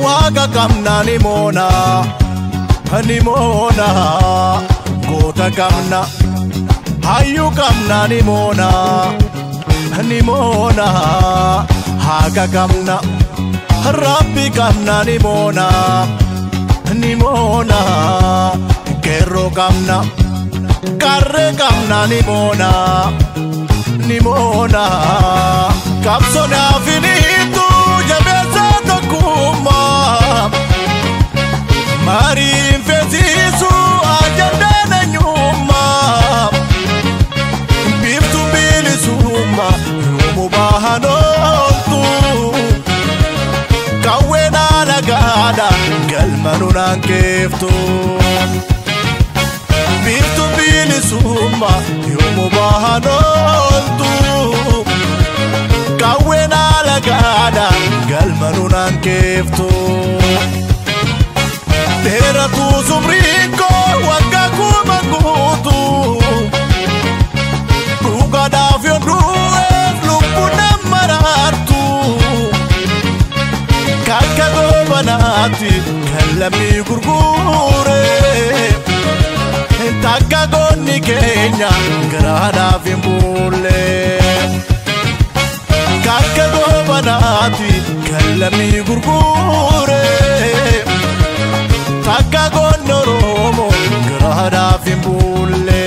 Waaqa qabna ni moona, ni moona. Goota qabna, hayyuu qabna ni moona, ni moona. Haqa qabna, Rabbi qabna ni moona, ni moona. Qeerroo qabna, qarree qabna ni moona, ni moona. Qabsoon finiitu jabeessa tokkummaa, mariin feesisu ajandaan eenyummaa, biiftuun bilisummaa yoomuu bahan ooltu, qawween alagaadha galma nunaan keeftu. Biiftuun bilisummaa yoomuu bahan ooltu, qawween alagaadha galma nunaan keeftu. Dheeratu sumriikoo waggaa kuma guutuu, dhugaadhaaf yoon du'eef lubbuun nama raartu, kakka goobanaatti kan lammii gurgure, takka goonni keenya garaadhaaf hin bulle. Kakka goobanaatti kan lammii gurgure, takka goonni Oromoo garaadhaaf hin bulle.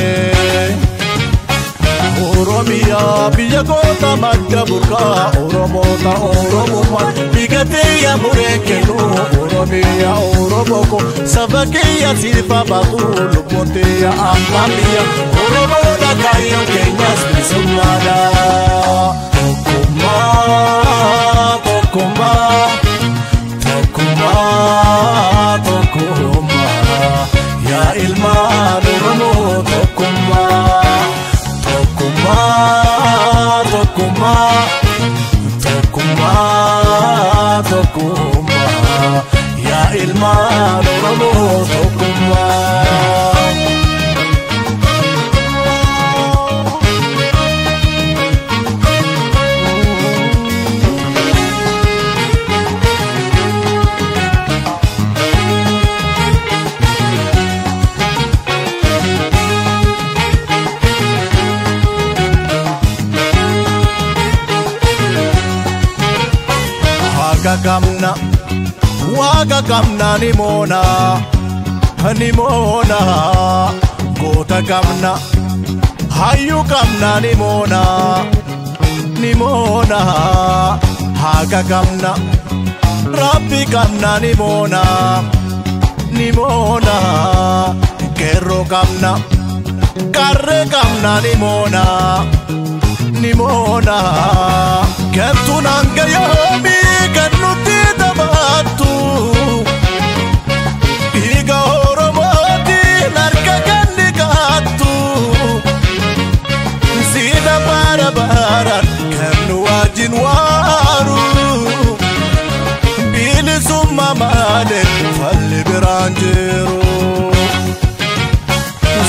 Oromiyaa biyya goota madda burqaa, Oromoota Oromummaa biqiltee mureen kennu. Oromiyaa Oromoo ko saba kiyya siifa baatu, lubbuun tiyya amma biyya Oromoodha, kaayyoon keenyas bilisummaadha. Tokkummaa, tokkummaa, tokkummaa, tokkummaa, yaa ilmaan Oromoo tokkummaa. Tokkummaa, tokkummaa, tokkummaa, tokkummaa, yaa ilmaan Oromoo tokkummaa. Waaqa qabna, Waaqa qabna ni moona, ni moona. Goota qabna, hayyuu qabna ni moona, ni moona. Haqa qabna, Rabbi qabna ni moona, ni moona. Qeerroo qabna, qarree qabna ni moona, ni moona. Gantuun hanga yoomii kan nutti taphattu, dhiiga Oromootiin harka kan dhiqattu, siida bara baraan kan nu wajjin waaru, bilisummaa malee falli biraan jiru.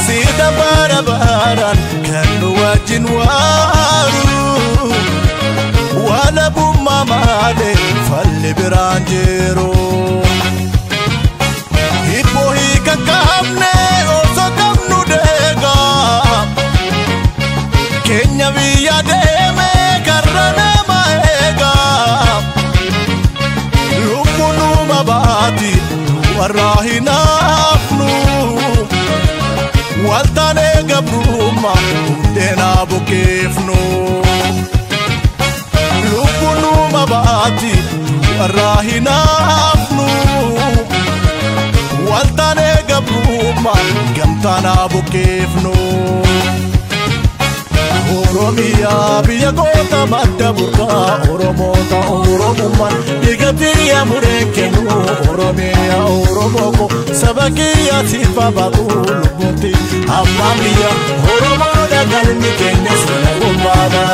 Siida bara baraan kan nu wajjin waaru, walabummaa malee falli biraan jiru. Hibboo hiika qabne osoo qabnu deegaa, keenya biyya deeme karra nama eegaa, lubbuun numa baati du'arraa hin hafnu, waltaanee gabrummaa hundeenaa bukeefnu. Lubbuun numa baati du'arraa hin hafnu, waltaanee gabrummaa gamtaanaa bukeefnu. Oromiyaa biyya goota madda burqaa, Oromoota Oromummaan dhiiga mureen kennu. Oromiyaa Oromoo ko saba kiyya siifa baatu, lubbuun abbaan biyya Oromoodha, galmi keenyas walabummaadha.